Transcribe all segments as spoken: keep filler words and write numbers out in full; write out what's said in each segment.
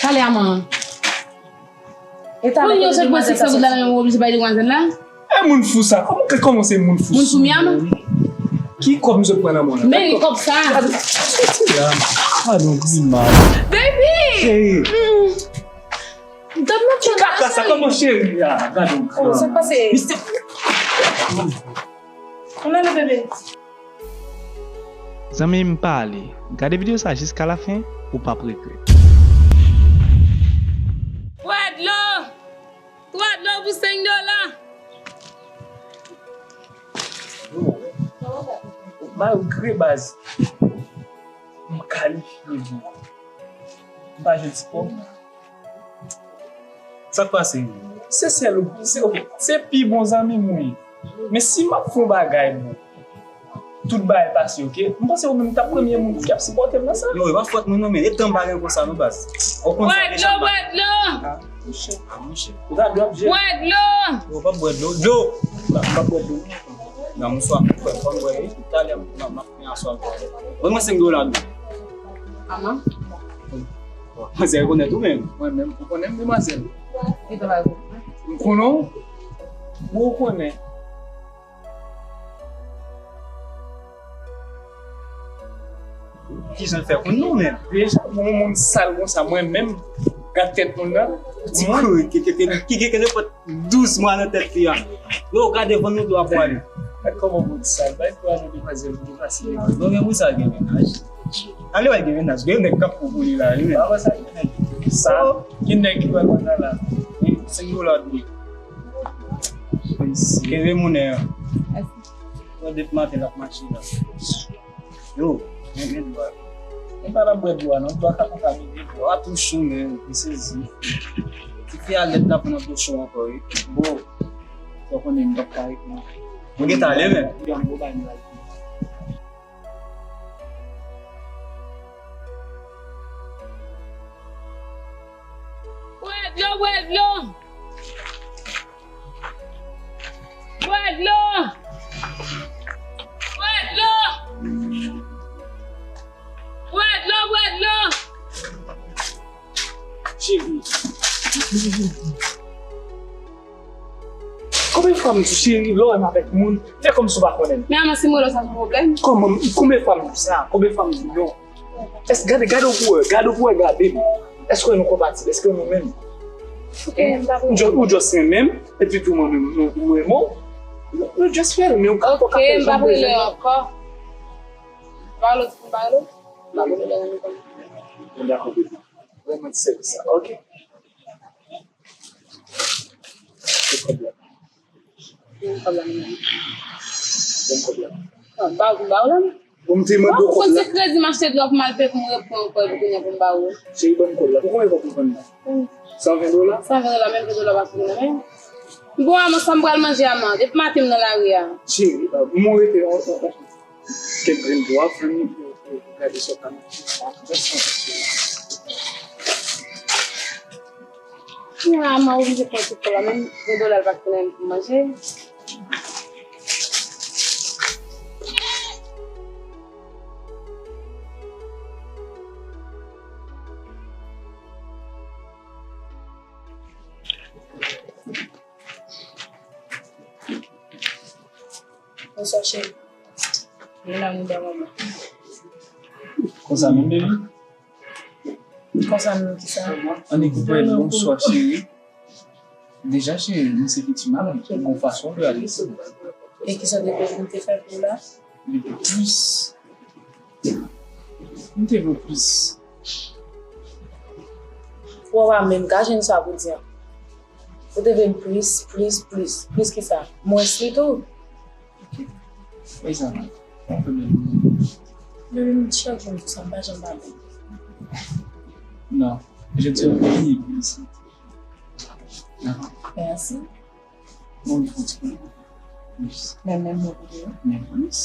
Pale a manman. Pou yon sèl pran senk san goud la, men ou oblije bay demwazèl la? E moun fou sa, kòman, kòman se moun fou? Moun fou Miami? Ki kòb misye pran nan men w la? Men li kòb sa. Gade yon grimas. Baby! Cheri. Ki kaka sa, kòman cheri a? Gade yon grimas. Sa k pase? Mister. Kounya bebe. Zanmi m, pa ale. Gade videyo sa jiska lafen, ou p ap regrèt. Bwè dlo! Twa dlo pou senk dola! Malgre baz, m kalifye bro. M pa jwe ti pòm. Sa k pase? Se sèl ou, se, ok, se pi bon zanmi m ou ye. Men si m ap fè yon bagay, bro, tout bagay pase, ok? M panse ou menm t ap premye moun ki ap sipòte m nan sa. Non, e pa fòt mwen non, men e tan m pa gen konsa non, baz. Ou konn sa mechan. Bwè dlo, bwè dlo! Ah, monchè. Ah, monchè. Ou ta dwe ap jere. Bwè dlo! Ou p ap bwè dlo. Dlo! M p ap bwè dlo. Nan, m swa, fò m bwè, wi. Talè, m, m, m ap Aswè. Ban mwen senk dola dlo. Manman. Manzè rekonèt ou menm. Mwen menm, ou konnen m demwazèl. Ki travay ou? M konnen w. Ou konnen. Kijan l fè konn nou menm? Deja, pou yon moun sal konsa, mwen menm, gad tèt moun nan. Ti kouri, ki, ki, ki, ki, ki, ki, ki, Douz mwa nan tèt li a. Yo, gade, vann nou dlo a pou ale. Gad kòman moun sal. Bay dlo a non demwazèl, pou nou pase legal. Non, men pou sa gen mennaj. Ale wè gen mennaj. Gen nèg k ap fou pou li la, wi. Pa wè sa gen nèg. Sa, gen nèg ki wè konn nan la. Senk dola dlo. Kenbe monnen an. Mwen depi maten l ap mache la. Yo, men, men dlo a. Mwen pa t ap bwè dlo a non, dlo a ka kontamine. Dlo a tou cho, men, m sezi. Tifi a lèd la pou nan dlo cho ankò, wi. Bro, sa w konnen m p ap ka reponn. Mwen gentan ale, men. Yon gwo bagay nou la. Bwè dlo, bwè dlo! Bwè dlo! Bwè dlo! Bwè dlo, bwè dlo! Cheri. Konbyen fwa m di w, cheri, lè w wè m avèk moun, fè kòmsi w pa konnen m? Men avan si m rele w sa se yon pwoblèm? Kòman? Konbyen fwa m di w sa? Konbyen fwa m di w non? Èske, gade, gade w pou wè, gade w pou wè, gade m. Èske nou konpatib? Èske nou menm? Ok, m pa konnen. Ou just renmen m, epi tou mwen menm, mwen, mwen renmen w. Nou, nou just fè l, men ou ka ankò ka fè jan m bezwen. Ok, m p ap rele w ankò. M pa rele w, m pa rele w. M pa rele w. Bon, dakò, baby. Vrèman ti sèvis sa. Ok. Ki pwoblèm? Ki pwoblèm? Ki pwoblèm? Non, m pa, m pa w la. Bon, m te mande w kòb la. Ou konn se kredi m achte dlo pou m al peye pou m repran ankò epi kounye a pou m ba ou. Cheri, ban m kòb la. Pou konbyen kòb ou vann li? San ven dola? San ven dola, menm ven dola pa sou nan men. Bon, avan sa m pral manje a, man. Depi maten m nan lari a. Cheri, ban m rete yon, yon, yon, kèk grenn dlo a, pou m gade sa w ka manje. Finalman, oblije pran tout kòb la, menm de dola l pa t tounen pou manje. Bonswa, cheri. Vin la, nou ba manman. Konsa menm, baby? Konsa menm kisa? Annik, bonswa, cheri. Deja, cheri, mwen se pitit madanm, gon fason pou ale. E kisa w te bezwen m te fè pou w la? Li te plis. M te vle plis. Ou pa menm ka jwenn sa pou di an. Ou te vle m plis, plis, plis. Plis kisa? Mwens li tou? Ok. Mezanmi, yon pwoblèm. Bebe, m chak jou m di sa, m pa janm pa byen. Non, je te reconnais ici. Mèsi. Bon, bon, bon. Plis. Men menm mwen pou ou. Men plis.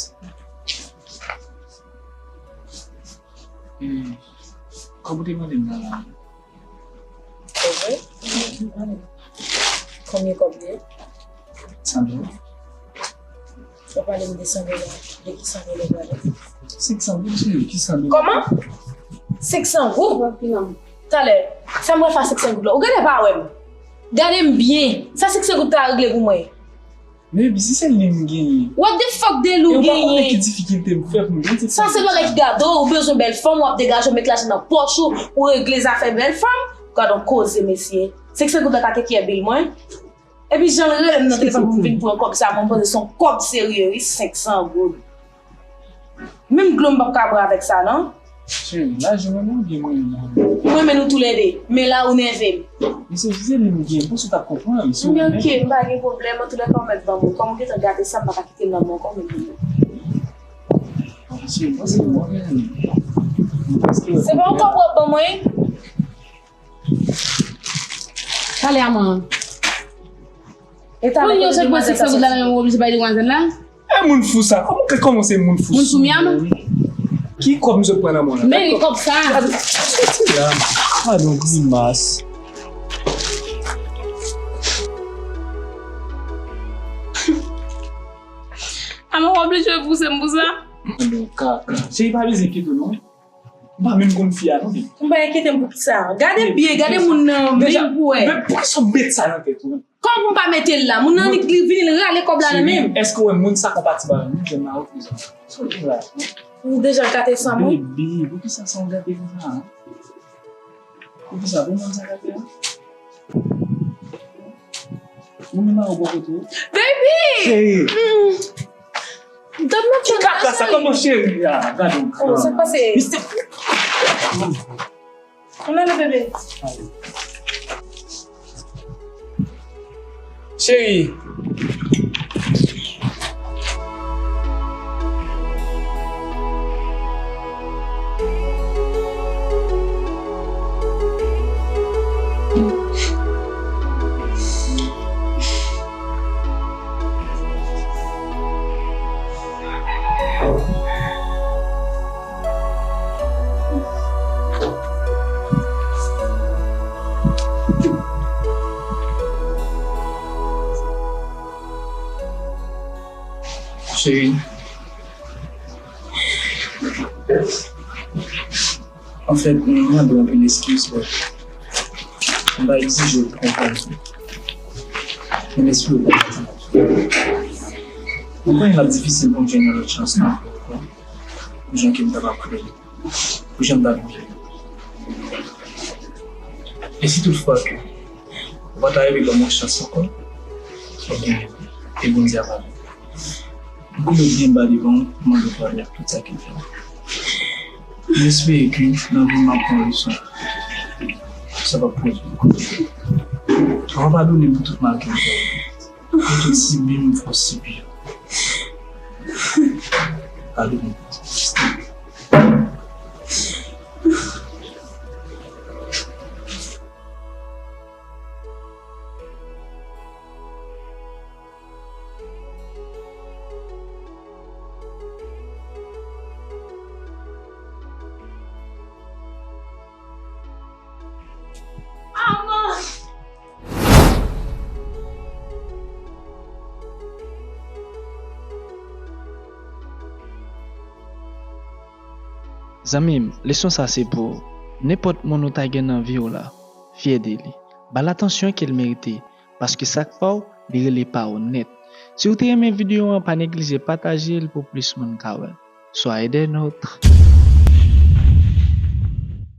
E, kòb ou te mande m nan la? Se vre? Konbyen kòb li ye? San dola. Ou pale m de san dola. De ki san dola ou pale? Senk san goud, cheri, ki san dola? Kòman? Senk san goud? Talè, sa m wè fè a senk san goud la. Ou genlè pa wè m. Gade m byen. Sa senk san goud ta regle pou mwen. Men epi si se li m genyen. What the fuck de li w genyen? E ou pa konnen ki difikilte m fè pou m jwenn senk san goud sa. Sa se bagay ki gade w, ou bezwen bèl fanm, w ap degaje w met lajan nan pòch ou, ou regle zafè bèl fanm. Gade yon koze, mesye. Senk san goud la ka te kiyè bil mwen. Epi jan l rele m nan telefòn pou m vin pran kòb sa, mwen panse se yon kòb serye, wi, senk san goud. Menm dlo m p ap ka bwè avèk sa, non. Cheri, lajan mwen menm gen mwen menm. Mwen renmen nou toulède, men la ou nève m. Men se jis li m gen, pou sa w t ap konprann, si w renmen. Ok, m pa gen pwoblèm, antoulèka ou mèt ban m. Kòm ou gentan gate sa, m pa ka kite l nan men w, kòm ou vle. Cheri, panse mwen renmen. Se pa yon kòb w ap ban mwen? Talè a, man. Pou yo sot pran senk san goud la nan men w, oblije bay demwazèl la. E moun fou sa. Kòman, kòman se moun fou? Moun fou Miami? Ki kòb misye pran nan men w la? Men li kòb sa. Gade, gade, gade la. Gade yon grimas. A, mwen oblije pouse m pou sa? Gade yon kaka. Cheri, pa bezwen enkyete w non. M pa menm konn fi a non, baby. M pa enkyete m pou kisa. Gade byen, gade moun nan, vin pou wè. Men poukisa w met sa nan tèt ou? Kòman pou m pa mete l la? Moun nan li, li vini, li rale kòb la nan men m. Cheri, èske w wè moun sa konpatib avè m? Jwenn la reprezan. Sou ki la? Ou deja gate san mwen. Baby, poukisa sa w gate konsa? Poukisa? Pou moun sa gate a? Ou menm a ou bò kote w? Baby! Cheri! Dòm nan ki kaka sa? Kòman cheri a? Gade yon kaka. Oh, sa k pase? Misye. Ann ale, bebe. Cheri. Cheri. Anfèt, mwen mande w anpil eskiz, but mwen pa egzije w pou konprann tou. Men espri w pa pati. Mwen konnen l ap difisil pou m jwenn yon lòt chans nan vi w ankò, pou jan ke m t ap ap kreye, pou jan m t ap viv. E si toutfwa ke ou pa ta rive ban m yon chans ankò, ebyen, e Bondye ap avè w. M konnen w byen ba devan w, mande w padon pou tout sa ke w fè. M espere ke nan vi m ap pran leson. Sa p ap pwodui ankò. Papa padone m pou tout mal ke m fè w. Pou tout sibi m fè w sibi yo. Padone m. Zanmi m, leson sa se pou ou. Nenpòt moun ou ta gen nan vi w la, fyè de li. Ba l atansyon ke l merite, paske sa k pa w, li rele pa w nèt. Si w te renmen videyo an, pa neglije pataje l pou plis moun ka wè l. Soyez des nôtres.